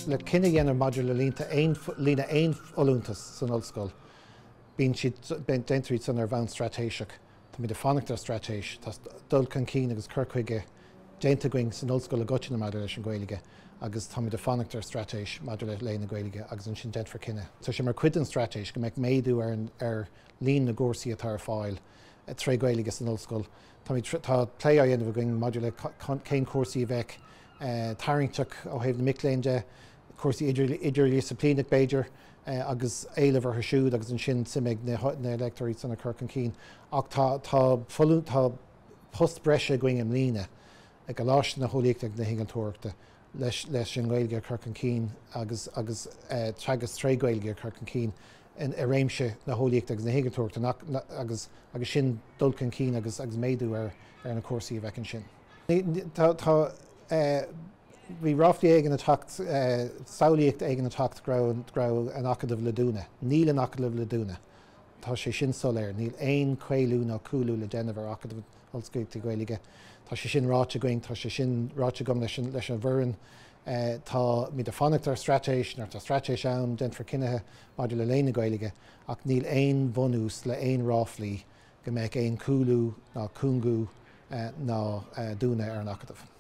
le cinneadh a dhéanamh maidir le líonta aon, líonadh aon fholúntas san ollscoil, bíonn siad, déantar iad san ar bhonn straitéiseach. Táimid ag fanacht ar straitéis. Tá dul chun cinn agus cur chuige déanta againn san ollscoil i gcoitinne maidir leis an Ghaeilge agus táimid ag fanacht ar straitéis maidir le léann na Gaeilge agus ansin déanfar cinneadh. Tá sé mar chuid den straitéis go mbeadh méadú ar ar líon na gcúrsaí atá ar fáil tré Ghaeilge san ollscoil. Táimid, tá plé á dhéanamh againn maidir le cén cúrsaí a bheadh tarraingteach ó thaobh na mic léinn de, cúrsaí idirdhisciplíneach b'fhéidir, agus éileamh orthu siúd agus ansin suim ag na léachtóirí san a chur chun cinn. Ach tá, tá, tá post breise againn i mbliana i gColáiste na hEolaíochta agus na hInnealtóireachta leis, leis an nGaeilge a chur chun cinn agus, agus teagasc tré Ghaeilge a chur chun cinn i réimse na heolaíochta agus na hinnealtóireachta nach, agus, agus sin dul chun cinn agus, agus méadú ar, ar na cúrsaí a bheadh ansin. Tá, tá, bhí ráflaí éigin ag teacht, samhlaíocht éigin ag teacht go raibh, go raibh an Acadamh le dúnadh. Níl an Acadamh le dúnadh. Tá sé sin soiléir. Níl aon chaolú ná cúlú le déanamh ar Acadamh Ollscolaíochta Gaeilge. Tá sé sin ráite againn, tá sé sin ráite agam leis an, leis an bhfoireann. Táimid ag fanacht ar straitéis, nuair atá straitéis ann, déanfar cinnithe maidir le léann na Gaeilge, ach níl aon bhunús le aon ráflaí go mbeadh aon chúlú ná cúngú ná dúnadh ar an Acadamh.